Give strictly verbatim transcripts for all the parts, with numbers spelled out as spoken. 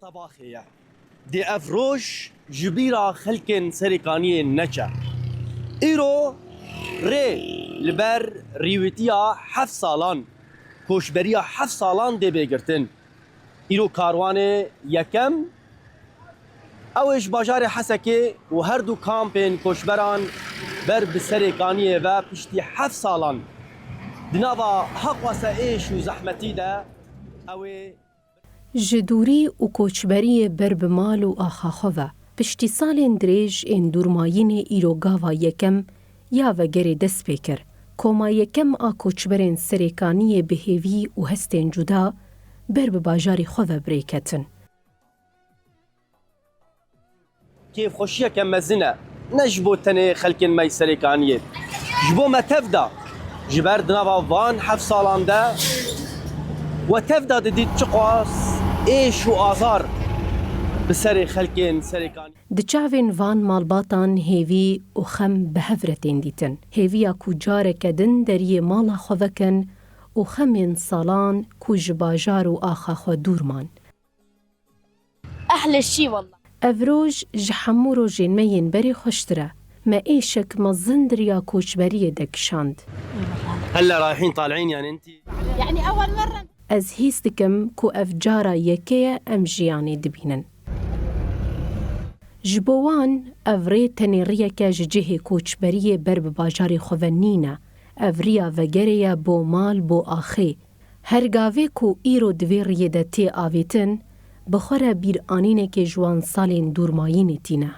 Tebaxê ye. Dê ev roj ji bîra xelkên Serêkaniyê neçe. Îro rê li ber rîwîtiya heft salan, koçberiya heft salan dê bê girtin. Îro karwanê yekem, ew ê ji bajarê Hesekê û her du kampên koçberan ber bi Serêkaniyê ve piştî heft salan di nava heqwase êş û zehmetî de ew ê Ji dûrî û koçberiyê ber bi mal û axa xwe ve. Piştî salên dirêj ên dûrmayînê îro gava yekem ya vegerê dest pê kir. Koma yekem a koçberên Serêkaniyê bi hêvî û hestên cuda ber bi bajarê xwe ve bi rê ketin. Kêfxweşiyeke mezin e, ne ji bo tenê xelkên me yî Serêkaniyê, ji bo me tev de, ji ber di nava van heft salan de we tev de didît çiqas êş û azar bi serê xelkên Serêkaniyê. Di çavên van malbatan hêvî û xem bi hev re tên dîtin. Hêviya ku careke din deriyê mala xwe vekin û xemên salan ku ji bajar û axa xwe dûr man. Ehle şî wallah. Ev roj ji hemû rojên me yên berê xweştir e. Me êşek mezin di riya koçberiyê de kişand. هلا رايحين طالعين يعني انت؟ يعني اول مره. Ez hîs dikim ku ev cara yekê ye em jiyanê dibînin. Ji bo wan ev rê tenê riyeke ji cihê koçberiyê ber bi bajarê xwe ve nîne. Ev riya vegerê ye bo mal, bo axê. Her gavê ku îro di vê riyê de tê avêtin, bi xwe re bîranînekê ji wan salên dûrmayînê tîne.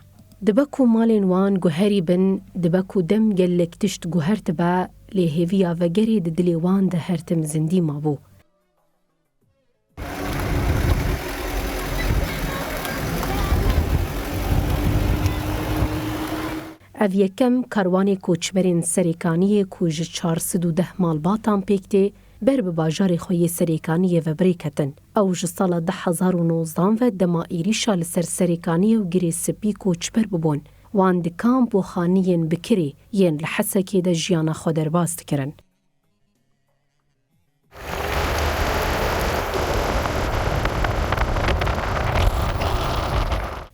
Dibe ku malên wan guherî bin, dibe ku dem gelek tişt guhertibe, lê hêviya vegerê di dilê wan de her tim zindî mabû. Ev yekem karwanê koçberên Serêkaniyê ku ji çar sed û deh malbatan pêk tê, ber bi bajarê xwe yê Serêkaniyê ve bi rê ketin. Ew ji sala du hezar û nozdan ve dema êrîşa li ser Serêkaniyê û Girê Spî koçber bibûn. Wan di kamp û xaniyên bikirî yên li Hesekê de jiyana xwe derbas dikirin.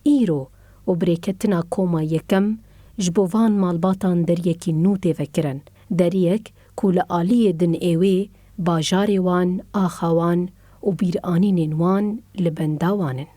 Îro û birêketina koma yekem ji bo van malbatan deriyekî nû tê vekirin. Deriyek ku li aliyê din ê wê bajarê wan, axa wan û bîranînên wan li benda wan in.